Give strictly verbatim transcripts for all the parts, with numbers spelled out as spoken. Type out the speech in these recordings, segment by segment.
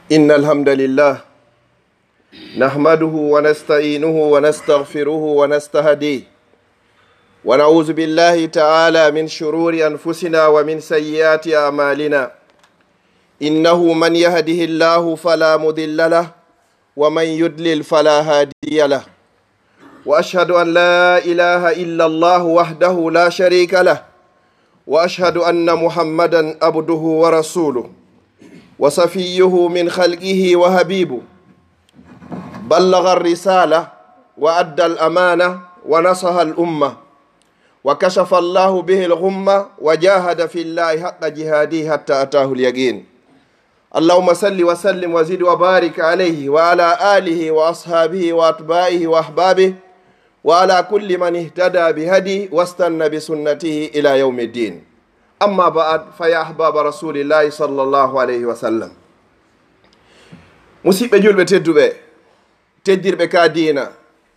إن الحمد لله نحمده ونستعينه ونستغفره ونستهديه، ونعوذ بالله تعالى من شرور أنفسنا ومن سيئات أعمالنا. إنه من يهده الله فلا مضل له، ومن يضلل فلا هادي له. وأشهد أن لا إله إلا الله وحده لا شريك له، وأشهد أن محمدا عبده ورسوله، وصفيه من خلقه وحبيبه، بلغ الرسالة وأدى الأمانة ونصح الأمة، وكشف الله به الغمة، وجاهد في الله حق جهاده حتى أتاه اليقين. اللهم صل وسلم وزد وبارك عليه وعلى آله وأصحابه وأتباعه وأحبابه وعلى كل من اهتدى بهديه واستنى بسنته إلى يوم الدين. أما بعد، فيا أحباب رسول الله صلى الله عليه وسلم. Musiɓɓe julɓe tedduɓe, teddirɓe ka diina,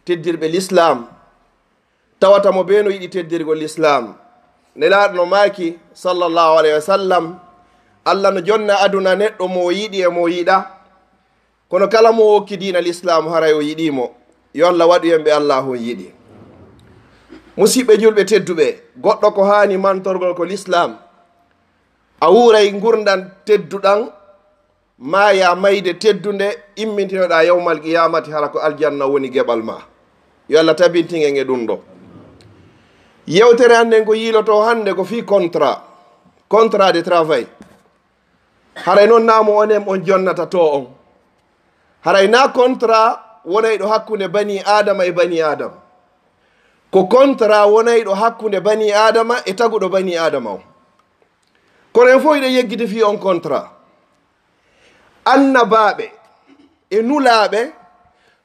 teddirɓe lislaam, tawata mo bee no yiɗi teddirgol lislaam. Nelaaɗo no maaki, sallallahu alayhi wa sallam, Allah no jonna aduna neɗɗo mo o yiɗi e mo o yiɗa. Kono kala mo o hokki diina lislaam, haray o yiɗi mo. Yo Allah waɗu en ɓe Allah on yiɗi. Musiɓɓe julɓe tedduɓe, goɗɗo ko haani mantorgol ko lislaam. A wuuray ngurndan tedduɗan, maaya mayde teddunde, immintinoɗaa yawmal qiyaamati, hara ko aljanna woni geɓal ma. Yo Allah tabintin en e ɗum ɗo. Yewtere hannden ko yiilotoo hannde ko fii contrat, contrat de travail. Haray noon naa mo onon on jonnata to on. Haray naa contrat wonayɗo hakkunde banii Aadama e banii Aadama. Ko contrat wonayɗo hakkunde banii Aadama e taguɗo banii Aadama on. Kono en fof hiɗen yeggiti fii on contrat. Annabaaɓe e nulaaɓe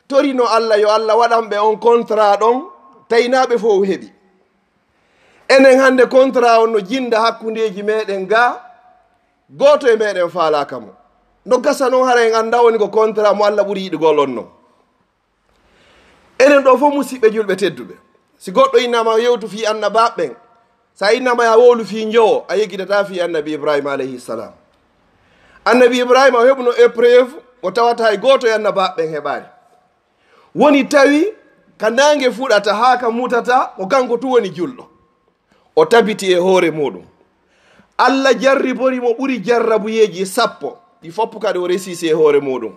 torino Allah yo Allah waɗan ɓe on contrat ɗon, tawi naa ɓe fof heɓi. Enen hannde contrat on no jinnda hakkundeeji meɗen ga, gooto e meɗen faalaaka mo. No gasa noon hara en anndaa woni ko contrat mo Allah ɓuri yiɗugol on non. Enen ɗo fof musiɓɓe julɓe tedduɓe, si goɗɗo innama yewtu fii annabaaɓe ɓen, sa innama ya wowlu fii njowo, a yeggitataa fii annabi Ibrahima alayhi salam. Annabi Ibrahima o heɓuno épreuve mo tawata hay gooto e annabaaɓe ɓen heɓaali. Woni tawi ka naange fuɗata haa ka mutata, ko kanko tun woni julɗo. O tabiti e hoore muuɗum. Allah jarribori mo ɓuri jarrabuyeeji sappo, ɗi fof kadi o resisi e hoore muuɗum.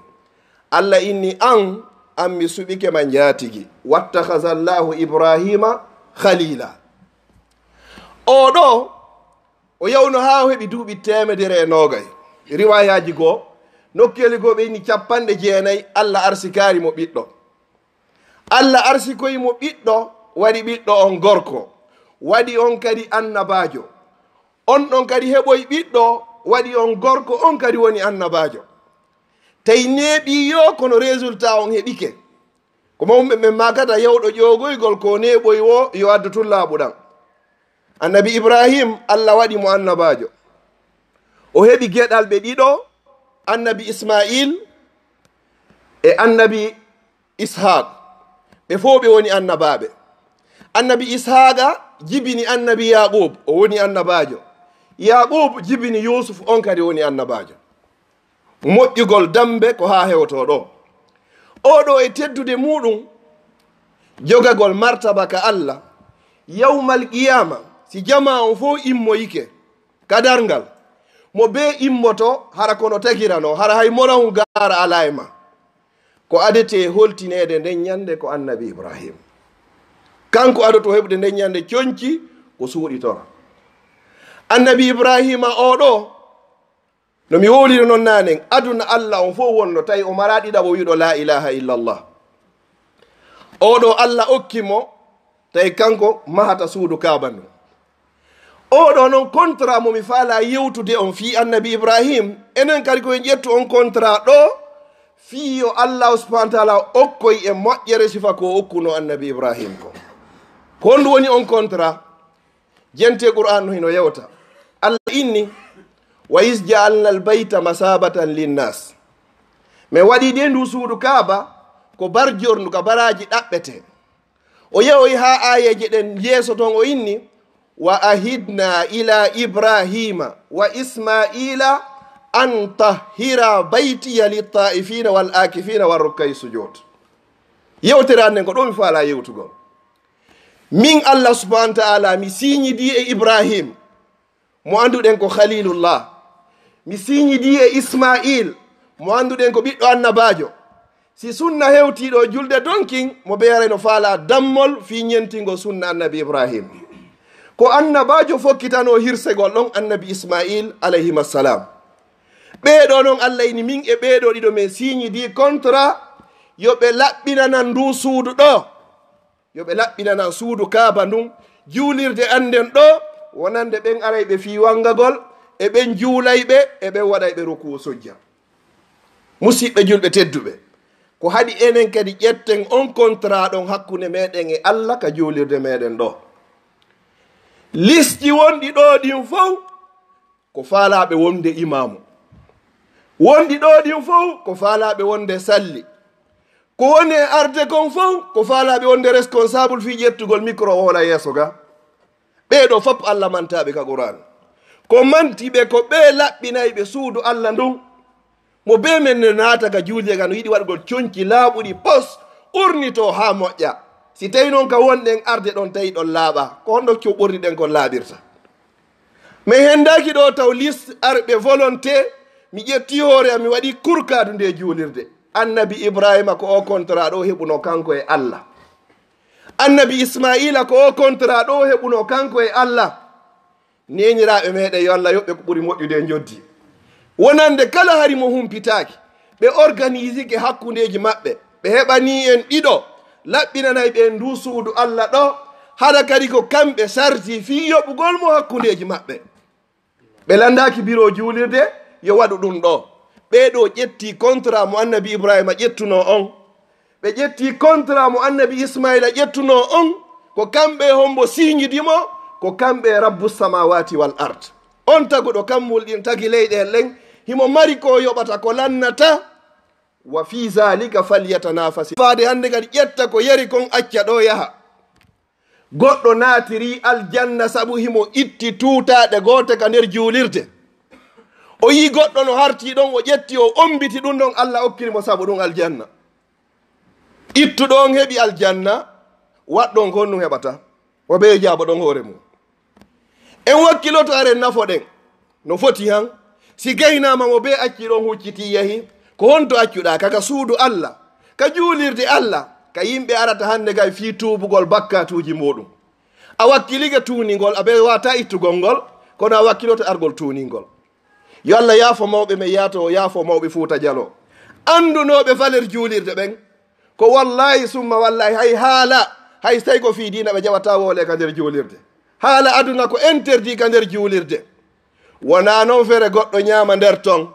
Allah inni, an, an mi suɓike ma njaatigi. Wattakhadha Allahu Ibrahima khalila. Oo ɗo, o yawno haa o heɓi duuɓi teemedere e noogay. Riwaayaaji goo, nokkeeli goo ɓe inni capanɗe jeenay, Allah arsikaari mo ɓiɗɗo. Allah arsikoyi mo ɓiɗɗo, waɗi ɓiɗɗo on gorko, waɗi on kadi annabaajo. On ɗon kadi heɓoyi ɓiɗɗo, waɗi on gorko, on kadi woni annabaajo. Tawi neeɓii yo, kono résultat on heɓike. Ko mawɓe ɓen maakata, yawɗo ƴoogoygol ko neeɓoyi woo, yo addu tun laaɓuɗan. Annabi Ibrahim, Allah waɗi mo annabaajo. O heɓi geɗalɓe ɗiɗo, annabi Ismaayil e annabi Ishaaq. Ɓe fof ɓe woni annabaaɓe. Annabi Ishaaqa jibini annabi Yaaquub, o woni annabaajo. Yaaquub jibini Yuusuf, on kadi woni annabaajo. Moƴƴugol dammbe ko haa hewtoo ɗo. Oo ɗo e teddude muuɗum, jogagol martaba ka Allah, yawmal qiyaama, si jamaa on fof immoyike ka darngal, mo bee immoto, hara kono tagiranoo, hara hay morawun gaara alaa e ma. Ko adetee holtineede nden ñannde ko annabi Ibrahim. Kanko adotoo heɓude nden ñannde conci ko suuɗitora. Annabi Ibrahima oo ɗo, no mi wowliri non naanen, aduna Allah on fof wonno, tawi o maraa ɗiɗaɓo wi'uɗo laa ilaaha illallah. Oo ɗo Allah okki mo, tawi kanko mahata suudu Kaaba ndun. Oo ɗo non contrat mo mi faalaa yewtude on fii annabi Ibrahim, enen kadi ko en ƴettu on contrat ɗo, fii yo Allah subhanahu wa taala okkoy e moƴƴere sifa ko o okkuno annabi Ibrahim ko. Ko honɗum woni on contrat? Jentee Qur'aan no hino yewta. Allah inni, "Wa iz ja'alna al-bayta masabatan linnas." Min waɗi de ndu suudu Kaaba ko barjorndu ka baraaji ɗaɓɓete. O yewoyi haa aayeeje ɗen yeeso ton o inni, "Wa ahidna ila Ibrahima wa Ismaila an tahhira baytiya littaifina wal akifina wal rukkai sujud. Yewtere an nden ko ɗo mi faala yewtugol. Min Allah subhanahu wa ta'ala mi siñidi e Ibrahim, mo annduɗen ko Khalilullah. Mi siñidi e Ismail, mo annduɗen ko ɓiɗɗo annabaajo. Si sunna hewtii ɗo julde donkin, mo bee haray no faalaa dammol fii ñentingol sunna annabi Ibrahim. Ko annabaajo fokkitanoo hirsegol ɗon annabi Ismail alayhimassalam. Ɓee ɗoo non Allah ini min e ɓee ɗoo ɗiɗo men siñidi kontra yo ɓe laɓɓinanan nduu suudu ɗoo. Yo ɓe laɓɓinanan suudu Kaaba ndun, juulirde an nden ɗoo, wonande ɓen arayɓe fii wangagol, e ɓen juulayɓe, e ɓen waɗayɓe rukuu sujja. Musiɓɓe julɓe tedduɓe, ko haɗi enen kadi ƴetten on kontra ɗon hakkunde meɗen e Allah ka juulirde meɗen ɗoo. Listi wonɗi ɗoo ɗin fow, ko faalaaɓe wonde imaamu. Wonɗi ɗoo ɗin fow, ko faalaaɓe wonde salli. Ko woni e arde kon fow, ko faalaaɓe wonde responsable fii ƴettugol micro woola yeeso ga. Ɓee ɗoo fof Allah mantaaɓe ka Qur'an. Ko manti ɓe ko ɓee laɓɓinayɓe suudu Allah ndun. Mo bee men no naata ka juulirde ga no yiɗi waɗugol conci laaɓuɗi pos, urnitoo haa moƴƴa. Si tawii non ka wonɗen arde ɗon tawi ɗon laaɓaa, ko honno co ɓorniɗen kon laaɓirta? Men henndaaki ɗoo taw liste arɓe volonté, mi ƴettii hoore am, mi waɗii kurkaadu ndee juulirde. Annabi Ibrahima ko oo kontra ɗoo heɓunoo kanko e Allah. Annabi Ismaila ko oo kontra ɗoo heɓunoo kanko e Allah. Neeniraaɓe meɗen yo Allah yoɓ ɓe ko ɓuri moƴƴude e njoddi. Wonande kala hari mo humpitaaki, ɓe organisike hakkundeeji maɓɓe, ɓe heɓanii en ɗiɗo, laɓɓinanay ɓe nduu suudu Allah ɗoo, hara kadi ko kamɓe sarti fii yoɓugol mo hakkundeeji maɓɓe. Ɓe lanndaaki biro juulirde, yo waɗu ɗun ɗoo. Ɓee ɗoo ƴettii kontra mo annabi Ibrahima ƴettunoo on. Ɓe ƴettii kontra mo annabi Ismaila ƴettunoo on. Ko kamɓe e hombo siñidi mo, ko kamɓe e Rabbu samawati wal ard. On taguɗo kammbuli ɗin, tagi leyɗe en ɗen, himo mari ko yoɓata, ko lannata. Wa fi zalika falyatanafasi. Faade hannde kadi ƴetta ko yari kon, acca ɗoo yaha. Goɗɗo naatiri aljanna sabu himo itti tuutaaɗe goote ka nder juulirde. O yii goɗɗo no hartii ɗon, o ƴetti, o ombiti ɗun ɗon, Allah okkiri mo sabu ɗun aljanna. Ittuɗo on heɓi aljanna, waɗɗo on ko honɗun heɓata? O bee jaabo ɗon hoore mun. En wakkiloto, aren nafoɗen. No foti han, si gaynaama mo bee acci ɗon hucciti yahi, ko honto accuɗaa ka, ka suudu Allah, ka juulirde Allah, ka yimɓe arata hannde kay fii tuubugol bakkaatuuji muuɗum. A wakkilike tuuningol, a bee waataa ittugol ngol, kono a wakkiloto argol tuuningol. Yo Allah yaafo mawɓe men, yaato o yaafo mawɓe Fuuta Jaloo. Anndunooɓe valeur juulirde ɓen, ko wallaahi summa wallaahi hay haala, hay so tawi ko fii diina ɓe jaɓataa woole ka nder juulirde. Haala aduna ko interdit ka nder juulirde. Wonaa non feere goɗɗo ñaama nder ton.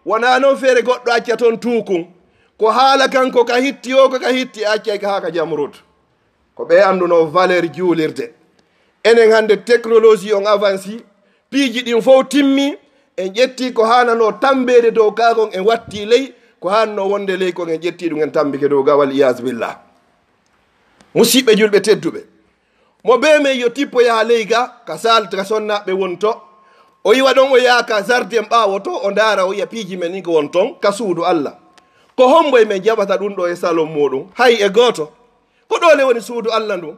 Wonaa non feere goɗɗo acca ton tuukun. Ko haala kan ko ka hitti o, ko ka hitti a accay ka haa ka Jamrud. Ko ɓe anndunoo valeur juulirde. Enen hannde technologie on avanci, piiji ɗin fow timmi, en ƴetti ko haananoo tambeede dow kaa kon en watti ley, ko haananoo wonde ley kon en ƴetti ɗum en tambike dow gaa, wal iyaazu billah. Musiɓɓe julɓe tedduɓe, mo bee men yo tippo yaha ley gaa, ka saal ka sonnaaɓe woni to. O iwa ɗon, o yaha ka jardin ɓaawo to, o ndaara, o yi'a piiji men ɗin ko won ton, ka suudu Allah. Ko hombo e men jaɓata ɗum ɗo e salon muuɗum? Hay e gooto. Ko ɗoo le woni suudu Allah ndun.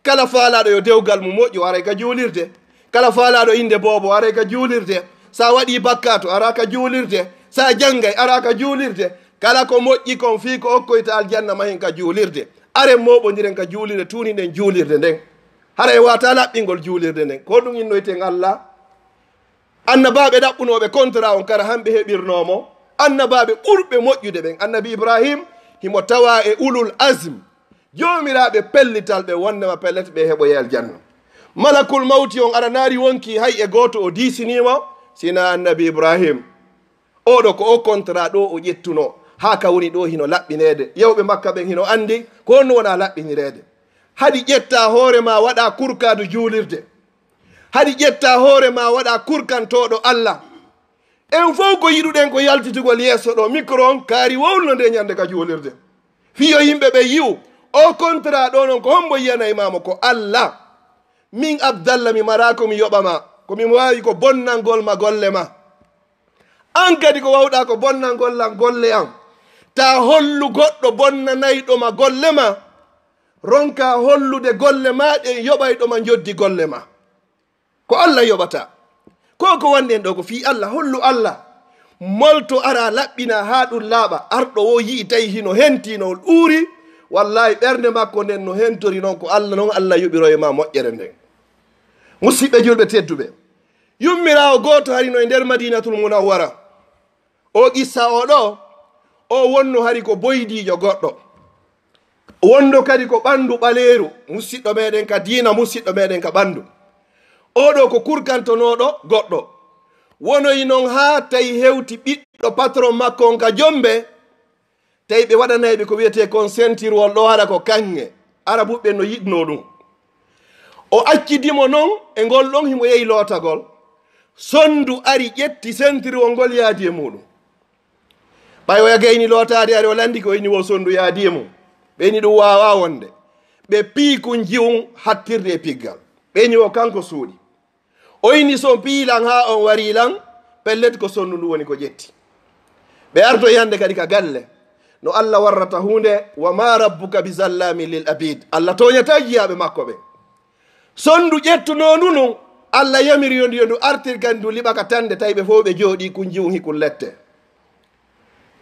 Kala faalaaɗo yo dewgal mum moƴƴu, aray ka juulirde. Kala faalaaɗo innde boobo, aray ka juulirde. Sa waɗii bakkaatu, araa ka juulirde. Sa janngay, araa ka juulirde. Kala ko moƴƴi kon fii ko okkoyta aljanna, mahen ka juulirde. Aren mooɓondiren ka juulirde, tuuniɗen juulirde nden. Haray waataa laɓɓingol juulirde nden. Ko ɗum innoyten Allah? Annabaaɓe ɗaɓɓunooɓe kontra on, kara han ɓe heɓirnoo mo. Annabaaɓe ɓurɓe moƴƴude ɓen, annabi Ibrahim, himo tawaa e ulul azm, joomiraaɓe pellital ɓe, wonnema pellet ɓe heɓoyay aljanna. Malakul mawti on aranaari wonkii hay e gooto o diisinii mo, sinaa annabi Ibrahim. Oɗo ko o kontra ɗo o ƴettunoo, haa ka woni ɗo hino laɓɓineede. Yawɓe Makka ɓen hino anndi ko honno wona laɓɓinireede. Haɗi ƴetta hoore ma waɗa kurkaadu juulirde. Haɗi ƴetta hoore ma waɗa kurkantooɗo Allah. En fow ko yiɗuɗen ko yaltitugol yeeso ɗo, micro on kaari wowluno nde ñande ka juulirde. Fii yo yimɓe ɓe yi'u, o kontra ɗo non ko hombo yi'anay ma mo? Ko Allah. Min Abdallah mi maraa ko mi yoɓa ma, ko mi waawi ko bonnangol ma golle ma. An kadi ko wawɗa ko bonnangol lan golle an. Ta hollu goɗɗo bonnanayɗo ma golle ma. Ronka hollude golle ma ɗen yoɓayɗo ma njoddi golle ma. Ko Allah yoɓata. Ko ko wandi en ɗo ko fii Allah, hollu Allah. Molto ara laɓɓina haa ɗum laaɓa. Arɗo o yi'i tawi hino henti, no ɗuuri. Wallahi ɓernde makko nden no hentori non ko Allah, non Allah yoɓiroye ma moƴƴere nden. Musidɓe julɓe tedduɓe, yummiraawo gooto hari no e nder Madinatul Munawwara. O qissa o ɗo, o wonno hari ko boydiijo goɗɗo. Wonno kadi ko ɓandu ɓaleeru, musiɗɗo meɗen ka diina, musiɗɗo meɗen ka ɓandu. O ɗo ko kurkantonooɗo goɗɗo. Wonoyi non haa tawi hewti ɓiɗɗo patron makko on ka Jombe, tawi ɓe waɗanay ɓe ko wiyetee kon sentirwol ɗo, hara ko kaŋŋe. Arabuɓe no yiɗnoo ɗum. O accidi mo non e ngol ɗon, himo yehi lootagol. Sondu ari, ƴetti sentirwol ngol, yaadi e muɗum. Ɓay o yagayni lootaade, ari o landike, o inni wo sondu yaadi e mum. Ɓe inni ɗum waawaa wonde. Ɓe pii kun jiwun hattirde e piggal. Ɓe inni wo kanko suuɗi. O inni so on piyii lan haa on warii lan, pellet ko sondu ndu woni ko ƴetti. Ɓe artoyi hande kadi ka galle. No Allah warrata huunde, wa ma rabbuka bi zallamin lil abid. Allah tooñataa jiyaaɓe makko ɓe. Sondu ƴettunoo ndu nun, Allah yamiri yo ndu, yo ndu artir kadi ndu liɓa ka tande, tawi ɓe fow ɓe jooɗii kun jiwun hikun lette.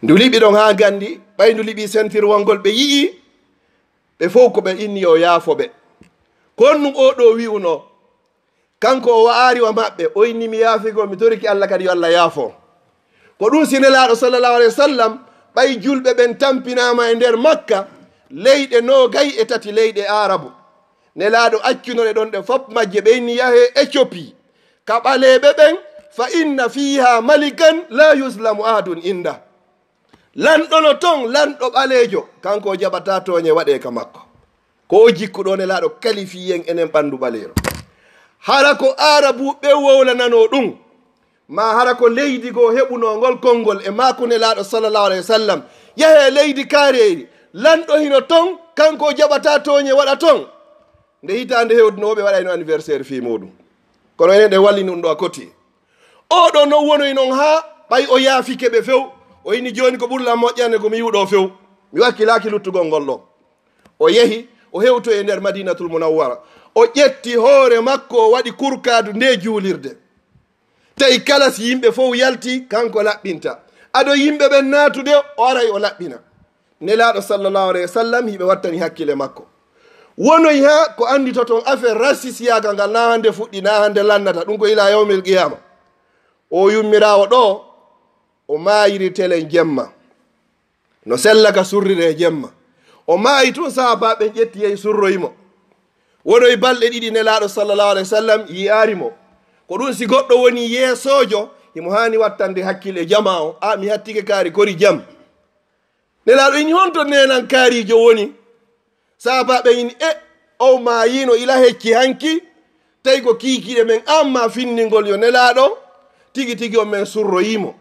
Ndu liɓi ɗon haa gandi, ɓay ndu liɓi sentirwol ngol ɓe yi'i, ɓe fow ko ɓe inni yo yaafo ɓe. Ko honɗum o ɗo wi'unoo? Kanko o wa'aari wa maɓɓe, o inni mi yaafike on, mi torike Allah kadi yo Allah yaafo. Ko ɗum si Nelaaɗo sallallahu alayhi wa sallam, ɓay julɓe ɓen tampinaama e nder Makka, leyɗe noogay e tati leyɗe Aarabu. Nelaaɗo accunore ɗon ɗe fop majje, ɓe inni yahee Éthiopie, ka ɓaleeɓe ɓen, fa inna fiiha malikan la yuzlamu ahadun inda. Lanɗo no ton, lanɗo ɓaleejo, kanko o jaɓataa tooñe waɗee ka makko. Ko o jikku ɗo Nelaaɗo kalifii en enen ɓandu ɓaleero. Hara ko Aarabuɓe wowlananoo ɗum, ma hara ko leydi goo heɓunoo ngol konngol e maaku Nelaaɗo sallallahu alayhi wa sallam, yahee leydi kaareeri, lanɗo hino ton, kanko o jaɓataa tooñe waɗa ton. Nde hitaande hewdunoo, ɓe waɗayno anniversaire fii muuɗum. Kono enen ɗen wallini ɗum ɗo a koti. Oo ɗoo non wonoyi non haa ɓay o yaafike ɓe few. O inni jooni ko ɓuri lan moƴƴande ko mi yi'u ɗoo few. Mi wakkilaaki luttugol ngol ɗoo. O yehi, o hewtoyi e nder Madinatul Munawwara. O ƴetti hoore makko, o waɗi kurkaadu ndee juulirde. Tawi kala si yimɓe fow yalti, kanko laɓɓinta. Ado yimɓe ɓen naatude, o aray o laɓɓina. Nelaaɗo sallallahu alayhi wa sallam, hiɓe wattani hakkile makko. Wonoyi haa ko annditoton affaire rasisiyaagal ngal, naa hannde fuɗɗi, naa hannde lannata, ɗum ko ila yawmil qiyama. O yummiraawo ɗo, o maayiri telen jemma. No sella ka surrire e jemma. O maayi tun, sahaabaaɓe ɓen ƴetti yehi surroyi mo. Wonoyi balɗe ɗiɗi, Nelaaɗo sallallahu alayhi wa sallam yi'aari mo. Ko ɗum si goɗɗo woni yeesoojo, himo haani wattande hakkile e jamaa on. A, mi hattike kaari, kori jam. Nelaaɗo inni honto neenan kaariijo woni? Sahaabaaɓe inni, e, o maayiino ila hecci hanki, tawi ko kiikiiɗe men amma findingol yo Nelaaɗo, tigi tigi on men surroyii mo.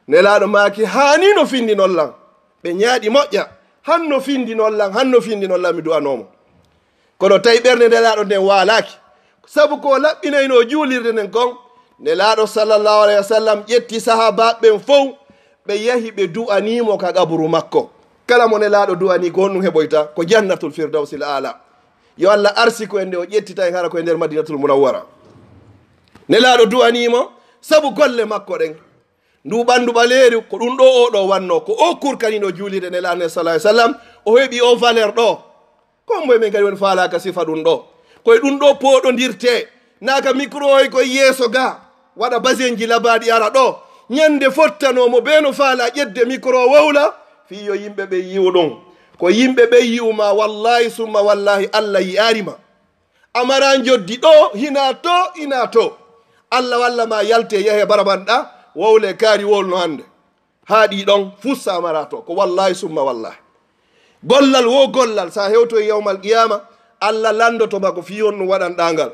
Nelaaɗo maaki, haani no findinon lan. Ɓe ñaaɗi moƴƴa, han no findinon lan, han no findinon lan, mi du'anoo mo. Kono tawi ɓernde Nelaaɗo nden waalaaki. Sabu ko o laɓɓinaynoo juulirde nden kon, Nelaaɗo sallallahu alayhi wa sallam ƴetti sahaabaaɓe ɓen fow, ɓe yahi ɓe du'anii mo ka qaburu makko. Kala mo Nelaaɗo du'anii ko honɗum heɓoyta? Ko Jannatul Firdawsil Aala. Yo Allah arsiko en nde o ƴettita en hara ko e nder Madinatul Munawwara. Nelaaɗo du'anii mo sabu golle makko ɗen. Ndu ɓandu ɓaleeru, ko ɗum ɗo o ɗo wannoo, ko o kurkaniɗo juulirde Nelaaɗo nden sallallahu alayhi wa sallam, o heɓi o valeur ɗo. Ko moye men kadi woni faalaaka sifa ɗum ɗo? Ko e ɗum ɗo pooɗondirtee. Naa ka micro oy koye yeeso ga, waɗa basenji labaaɗi ara ɗo. Ñande fottanoo mo bee no faalaa ƴedde micro wowla, fii yo yimɓe ɓe yi'u ɗum. Ko yimɓe ɓe yi'u ma, wallaahi summa wallaahi, Allah yi'aari ma. A maraa njoddi ɗo, hinaa to, hinaa to. Allah walla ma yaltee, yahee barabanɗa, wowlee kaari wowluno hannde. Haaɗi ɗon, fussa a maraa to. Ko wallaahi summa wallaahi. Gollal wo gollal, sa hewtoyi yawmal qiyaama, Allah lanndoto ma ko fii honɗum waɗanɗaa ngal.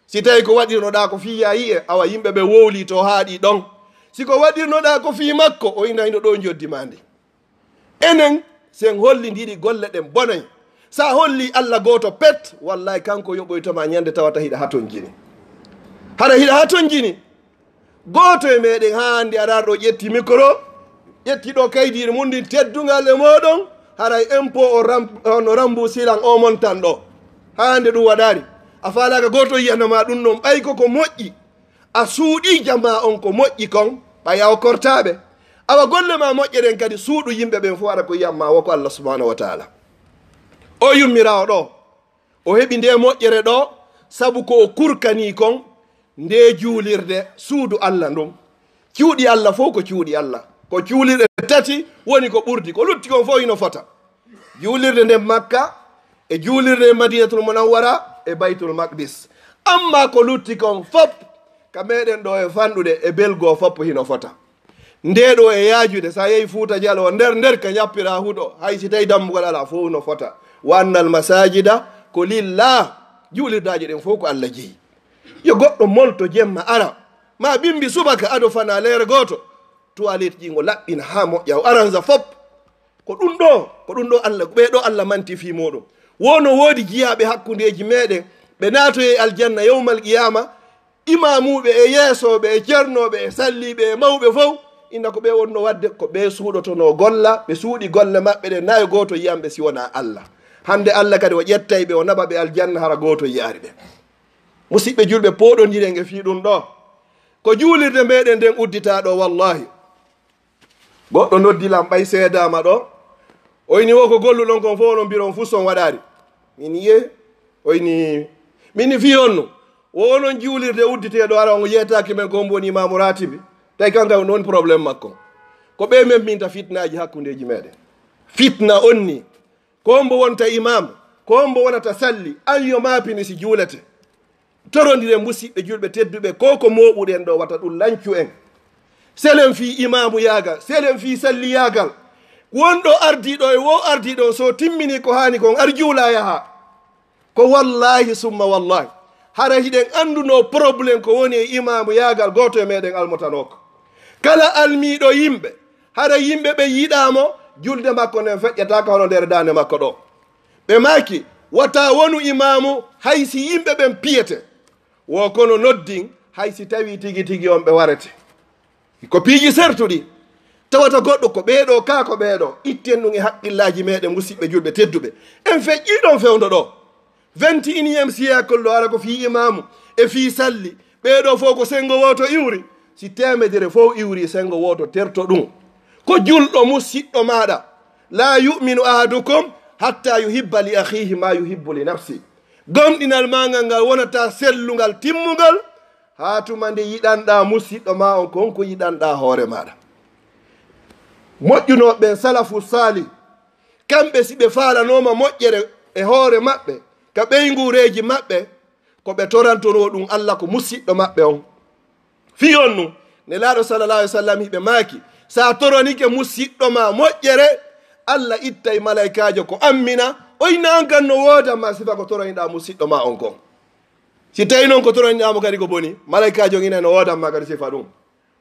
Si tawi ko waɗirnoɗaa ko fii yaa yi'e, awa yimɓe ɓe wowlii to haaɗi ɗon. Si ko waɗirnoɗaa ko fii makko, o inayno ɗo njoddi maa ndi. Enen, si en hollindiri golle ɗen bonay. Sa holli Allah gooto pet, wallaahi kanko yoɓoyto ma ñande tawata hiɗa hatonjini. Hara hiɗa hatonjini. Gooto e meɗen haa hannde aɗa ɗo ƴetti mikro, ƴetti ɗo kaydiire mum ndin teddungal e mooɗon, haray impôt o ram-, on o rambu silan o montan ɗo. Haa hannde ɗum waɗaari. A faalaaka gooto yiyanama ɗum ɗon, ɓay ko ko moƴƴi. A suuɗii jamaa on ko moƴƴi kon, ɓay a okkortaaɓe. Awa golle ma moƴƴe ɗen kadi suuɗu yimɓe ɓen fof aɗa ko yiyan ma wo ko Allah subhanahu wa taala. O yummiraawo ɗo, o heɓi nde moƴƴere ɗo, sabu ko o kurkanii kon, nde juulirde, suudu Allah ndun. Cuuɗi Allah fof ko cuuɗi Allah. Ko cuulirɗe tati woni ko ɓurdi. Ko lutti kon fof hino fota. Juulirde nden Makka, e juulirde nden Madinatul Munawwara, e Baytul Maqdis. Amma ko lutti kon fop, ka meɗen ɗo e fanɗude, e belgo fop hino fota. Nde ɗo e yaajude, sa yehi Fuuta Jaloo, nder nder ka ñappira huɗo, hay si tawi dammugal ala fof no fota. Wa annal masajida ko lillah, juulirdaaji ɗen fof ko Allah jeyi. Yo goɗɗo molto jemma ara, ma bimbi subaka ado fana leere gooto, toilette ji ngo laɓɓina haa moƴƴa, o aranza fop. Ko ɗum ɗo, ko ɗum ɗo Allah, ɓee ɗo Allah manti fii mooɗon. Wo no woodi jiyaaɓe hakkundeeji meɗen, ɓe naatoyay aljanna yawmal qiyaama, imaamuuɓe e yeesooɓe e cernooɓe e salliiɓe e mawɓe fow, inna ko ɓe wonno waɗde, ko ɓe suuɗotonoo golla, ɓe suuɗi golle maɓɓe ɗen, nayo gooto yiyan ɓe si wonaa Allah. Hannde Allah kadi o ƴettay ɓe, o naɓa ɓe aljanna, hara gooto yiyaari ɓe. Musiɓɓe julɓe, pooɗondiren e fii ɗum ɗo. Ko juulirde meɗen nden udditaa ɗo, wallaahi. Goɗɗo noddi lan ɓay seedaama ɗo. O inni wo ko golluɗon kon fof onon mbiron fuu son waɗaari. Min yiye. O inni, min ni fii honno? Wo onon juulirde udditee ɗo ara on yeetaaki men ko hombo woni imaamu raatibi. Tawi kanka on woni problème makko. Ko ɓe men minta fitnaaji hakkundeeji meɗen. Fitna on ni. Ko hombo wonta imaamu? Ko hombo wonata salli? An yo maapini si juulete. Torondiren musiɓɓe julɓe tedduɓe, ko ko mooɓuɗen ɗo wata ɗum lancu en. Selen fii imaamuyaagal, selen fii salliyaagal. Wonɗo ardiiɗo e wo ardiiɗo on, so timmini ko haani kon, ar juula yaha. Ko wallaahi summa wallaahi. Hara hiɗen anndunoo problème ko woni e imaamuyaagal gooto e meɗen almotanoo ko. Kala almiiɗo yimɓe, hara yimɓe ɓe yiɗaa mo, julde makko nden feƴƴataaka hono nder daande makko ɗo. Ɓe maaki, wata wonu imaamu hay si yimɓe ɓen piyete. Wo kono noddin hay si tawii tigi tigi on ɓe warete. Ko piiji sertuɗi. Tawata goɗɗo ko ɓee ɗo, kaa ko ɓee ɗo. Itten ɗum e haqqillaaji meɗen musiɓɓe julɓe tedduɓe. En feƴƴii ɗon fewndo ɗo. Vingt et unième siècle ɗo ara ko fii imaamu e fii salli. Ɓee ɗo fow ko senngo wooto iwri. Si teemedere fow iwri, senngo wooto terto ɗum. Ko julɗo musiɗɗo maaɗa. La yu'minu ahadukum hatta yuhibba li akhihi ma yuhibbu li nafsi. Gomɗinal maa ngal, ngal wonata sellungal timmungal, haa tuma nde yiɗanɗaa musiɗɗo maa on kon ko yiɗanɗaa hoore maaɗa. Moƴƴunooɓe ɓen, salafu saalih, kamɓe si ɓe faalanooma moƴƴere e hoore maɓɓe, ka ɓeynguureeji maɓɓe, ko ɓe torantonoo ɗum Allah ko musiɗɗo maɓɓe on. Fii on nun, Nelaaɗo sallallahu alaihi wasallam hiɓe maaki, sa toronike musiɗɗo ma moƴƴere, Allah ittay malaykaajo ko ammina, o inna an kan no woodan ma sifa ko toroniɗaa musiɗɗo ma on kon. Si tawi non ko toroniɗaa mo kadi ko boni, malaykaajo on inay no woodan ma kadi sifa ɗum.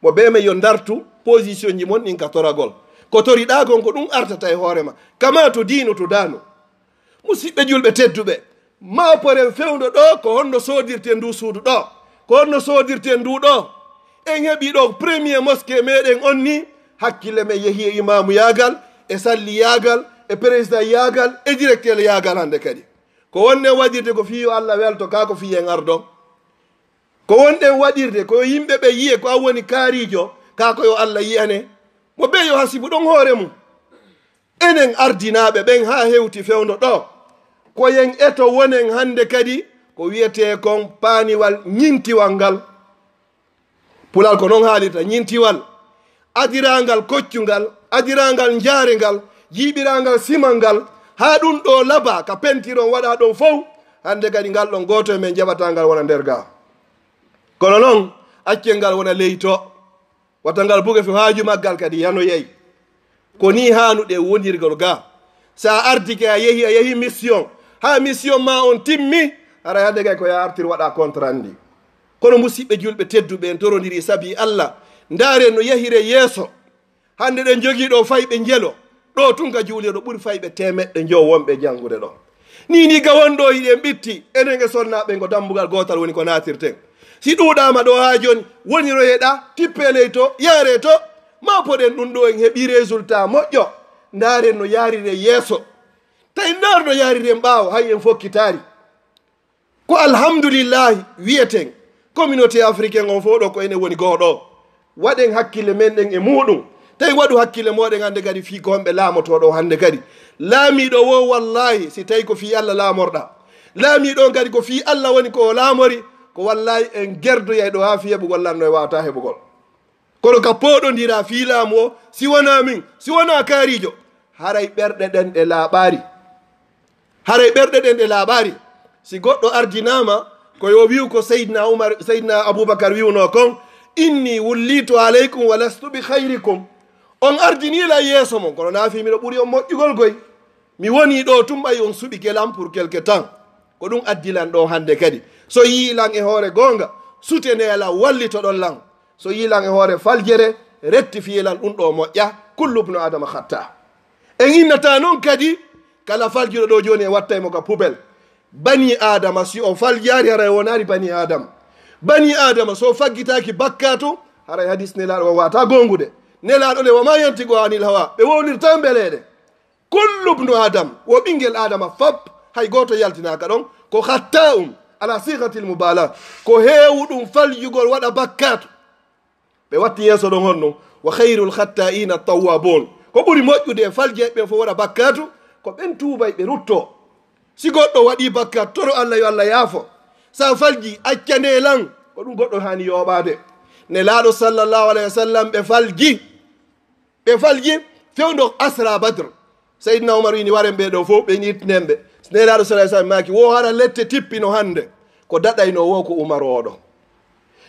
Mo bee men yo ndartu position ji mon ɗin ka toragol. Ko toriɗaa kon ko ɗum artata e hoore ma. Kama to diino to daano. Musiɓɓe julɓe tedduɓe, maaporen fewndo ɗo, ko honno soodirten ndu suudu ɗo? Ko honno soodirten ndu ɗo? En heɓi ɗo premier mosquée meɗen on ni, hakkille men yehi e imaamuyaagal, e salliyaagal, e président yaagal, e directeur yaagal hannde kadi. Ko wonɗen waɗirde ko fii yo Allah welto, kaa ko fii en ardo? Ko wonɗen waɗirde ko yo yimɓe ɓe yi'e ko an woni kaariijo, kaa ko yo Allah yi'ane? Mo bee yo hasibu ɗon hoore mum. Enen ardinaaɓe ɓen haa hewti fewndo ɗo, ko yen eto wonen hannde kadi ko wi'etee kon paaniwal ñintiwal ngal. Pulal ko non haalirta, ñintiwal. Adiraangal koccungal, adiraangal njaarengal, jiiɓiraangal simal ngal, haa ɗum ɗo laba ka pentiron waɗa ɗon fow. Hannde kadi ngal ɗon gooto e men jaɓataa ngal wona nder gaa. Kono non, accen ngal wona ley to. Wata ngal buge fo haaju maggal kadi yanoyay. Ko nii haanuɗe wonirgol ga. Sa ardike a yehi, a yehi mission. Haa mission ma on timmi, haray hannde kay ko ya artir waɗa contrat ndi. Kono musiɓɓe julɓe tedduɓe en torondiri sabi Allah. Ndaaren no yahire yeeso. Hannde ɗen jogii ɗo fayɓe njelo. Ɗo tun ka juulirɗo ɓuri fayɓe teemeɗɗe njowo wonɓe janngude ɗo. Nii nii ga won ɗo hiɗen ɓitti, enen e sonnaaɓe ngo dambugal gootal woni ko naatirten. Si ɗuuɗaama ɗo haa jooni, woniroye ɗa, tippee ley to, yaaree to. Ma poɗen ɗum ɗo, en heɓii résultat moƴƴo. Ndaaren no yaarire yeeso. Tawi ndaar no yaariren ɓaawo, hay en fokkitaari. Ko alhamdulillahi wiyeten. Communauté africaine on fof ɗo ko enen woni goo ɗo. Waɗen hakkille men ɗen e muuɗum. Tawi waɗu hakkille mooɗen hannde kadi fii ko honɓe laamotoo ɗo hannde kadi. Laamiiɗo wo wallahi, si tawi ko fii Allah laamorɗa. Laamiiɗo on kadi ko fii Allah woni ko o laamori, ko wallahi en gerdoyay ɗo haa fii heɓugol lanno e waawata heɓugol. Kono ka pooɗondira fii laamu o, si wonaa min, si wonaa kaariijo, haray ɓerɗe ɗen ɗe laaɓaari. Haray ɓerɗe ɗen ɗe laaɓaari. Si goɗɗo ardinaama, ko yo wi'u ko Seydina Umar, Seydina Abubakar wi'unoo kon, "Inni wullitu alaykum wa lastu bi khayrikum." On ardinii lan yeeso mon, kono naa fii miɗo ɓuri on moƴƴugol koy. Mi wonii ɗo tun ɓay on suɓike lan pour quelque temps. Ko ɗum addi lan ɗo hannde kadi. So yi'i lan e hoore goonga, sutenee lan, wallitoɗon lan. So yi'i lan e hoore faljere, rectifier lan ɗum ɗo moƴƴa. Kullu ibnu Adama khatta. En innata noon kadi, kala faljuɗo ɗo jooni en wattay mo ka poubelle. Bani Adama, si o faljaari, haray wonaari bani Adama. Bani Adama, so faggitaaki bakkaatu, haray hadis Nelaaɗo o waata goongude. Nelaaɗo le, "Wa ma yantiqu anil hawa." Ɓe wownirta mbeleeɗe. Kullu ibnu Adam, wo ɓinngel Adama fop, hay gooto yaltinaaka ɗon, ko khatta'un, ala sighatil mubala, ko heewuɗum faljugol waɗa bakkaatu. Ɓe watti yeeso ɗon honno, "Wa khayrul khatta'ina tawwabun." Ko ɓuri moƴƴude e faljeeɓe ɓen fof waɗa bakkaatu, ko ɓen tuubay ɓe ruttoo. Si goɗɗo waɗii bakkaatu, toro Allah yo Allah yaafo. Sa falji, acca nde lan, ko ɗum goɗɗo haani yooɓaade. Nelaaɗo sallallahu alayhi wa sallam ɓe falji. Ɓe falji fewndo Asra Badr. Seydina Umar wini, "Waren ɓee ɗoo fof, ɓe ittinen ɓe." Nelaaɗo sallallahu alayhi wa sallam maaki, "Wo hara lette tippino hannde." Ko daɗaynoo wo ko Umar oɗo.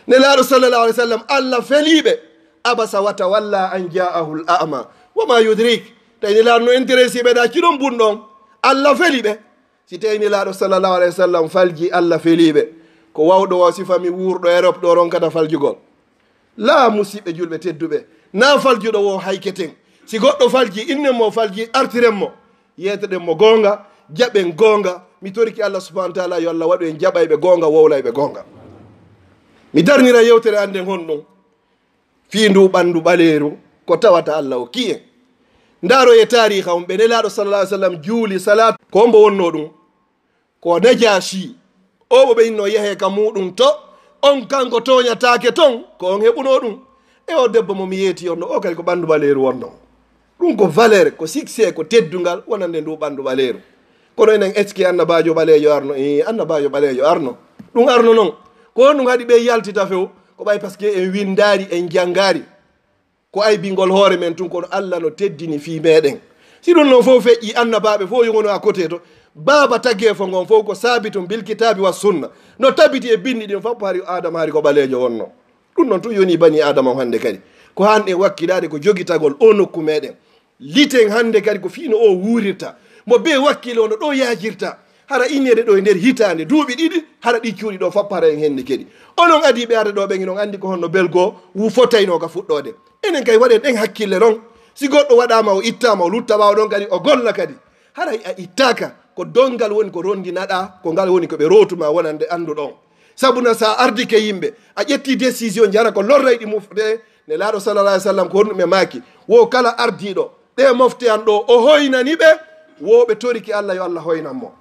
Nelaaɗo sallallahu alayhi wa sallam, Allah felii ɓe. "Abasa wa tawalla an ja'ahul a'ma." Wa ma yudrik. Tawi Nelaaɗo no intéressé ɓe ɗa cilon bun ɗon. Allah feli ɓe. Si tawi Nelaaɗo sallallahu alayhi wa sallam falji, Allah felii ɓe. Ko wawɗo o sifa mi wuurɗo Europe ɗo ronkata faljugol. Laa, musiɓɓe julɓe tedduɓe, naa faljuɗo wo hayketen. Si goɗɗo falji, innen mo falji, artiren mo. Yeetoɗen mo goonga, jaɓen goonga. Mi toriki Allah subhanahu wa taala yo Allah waɗu en jaɓayɓe goonga, wowlayɓe goonga. Mi darnira yewtere an nden honɗum? Fii ndu ɓanndu ɓaleeru, ko tawata Allah o ki'en. Ndaaro e taariiha on, ɓe Nelaaɗo sallallahu alayhi wa sallam juuli salaatu, ko hombo wonnoo ɗum? Ko Najaasi. O mo ɓe inno yahee ka muuɗum to, on kanko tooñataake ton, ko on heɓunoo ɗum. E o debbo mo mi yeeti on ɗo, o kadi ko ɓanndu ɓaleeru wonnoo. Ɗum ko valeur, ko succès, ko teddungal wonande ndu ɓanndu ɓaleeru. Kono enen, est-ce que annabaajo ɓaleejo arno? Ee, annabaajo ɓaleejo arno. Ɗum arno non. Ko honɗum haɗi ɓe yaltita few? Ko ɓay parce que en winndaari, en janngaari. Ko aybingol hoore men tun, kono Allah no teddini fii meɗen. Si ɗum non fof feƴƴi, annabaaɓe fof yongono à côté to. Baaba tageefo ngon fof ko saabitun bil kitaabi wa sunna. No tabiti e binndi ɗin fof, hari Adama hari ko ɓaleejo wonno. Ɗum non tun yoni bani Adama on hannde kadi. Ko han en wakkilaade ko jogitagol o nokku meɗen. Liten hannde kadi ko fii no o wuurirta. Mo bee wakkilo no ɗo yaajirta. Hara inneede ɗo e nder hitaande, duuɓi ɗiɗi, hara ɗi cuuɗi ɗo fof, hara en hennde kadi. Onon adii ɓe arde ɗo ɓen, inon anndi ko honno belgo wu fotaynoo ka fuɗɗoode. Enen kay waɗen ɗen hakkille non. Si goɗɗo waɗaama, o ittaama, o lutta ɓaawo ɗon kadi, o golla kadi. Haray a ittaaka, ko donngal woni ko ronndinaɗaa, ko ngal woni ko ɓe rootuma wonande annduɗon. Sabu na sa ardike yimɓe, a ƴetti décision, jara ko lorray ɗi mofte, Nelaaɗo sallallahu alayhi wa sallam ko honɗum ɓe maaki? Wo kala ardiiɗo, ɗe mofte an ɗo, o hoynani ɓe, wo ɓe toriki Allah, yo Allah hoynan mo.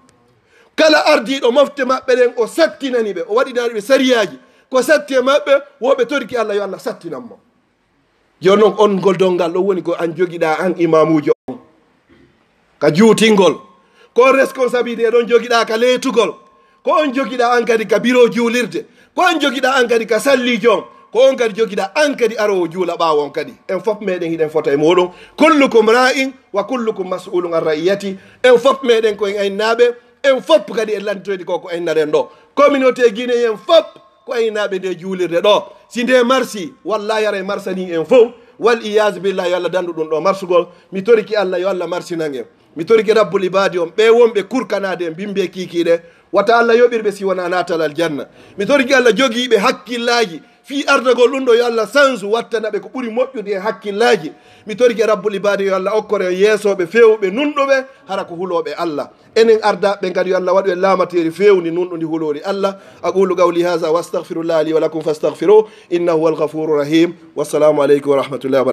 Kala ardiiɗo mofte maɓɓe ɗen, o sattinani ɓe, o waɗinani ɓe sariyaaji, ko satti e maɓɓe, wo ɓe toriki Allah, yo Allah sattinan mo. Jooni non, on ngol donngal ɗo woni ko an jogiɗaa, an imaamuujo on, ka juutingol. Ko on responsabilité ɗon jogiɗaa ka leetugol. Ko on jogiɗaa an kadi ka biro juulirde. Ko on jogiɗaa an kadi ka salliijo on. Ko on kadi jogiɗaa an kadi aroowo juula ɓaawo on kadi. En fof meɗen hiɗen fota e muɗum. Kullukum ra'in wa kullukum mas'ulun an ra'iyati. En fof meɗen ko en aynaaɓe. En fof kadi en lantoyde ko ko aynaɗen ɗo. Communauté guinéen fof ko aynaaɓe nde juulirde ɗo. Si nde marsi, wallahi haray marsani en fof. Wal iyaazu billahi, yo Allah dandu ɗum ɗo marsugol. Mi toriki Allah, yo Allah marsinan en. Mi toriki Rabbul Ibaadi on, ɓe wonɓe kurkanaade en bimbe kiikiiɗe, wata Allah yoɓir ɓe si wonaa naatal aljanna. Mi toriki Allah jogiiɓe hakkillaaji, Fii ardagol ɗum ɗo, yo Allah sansu, wattana ɓe ko ɓuri moƴƴude e hakkillaaji. Mi torike Rabbul Ibaadi, yo Allah okkore yeesooɓe feewɓe nunɗuɓe, hara ko hulooɓe Allah. Enen ardaaɓe kadi, yo Allah waɗu en laamateeri feewndi nunɗundi huloori Allah. أقول قولي هذا وأستغفر الله لي ولكم فاستغفروه إنه هو الغفور الرحيم. والسلام عليكم ورحمة الله وبركاته.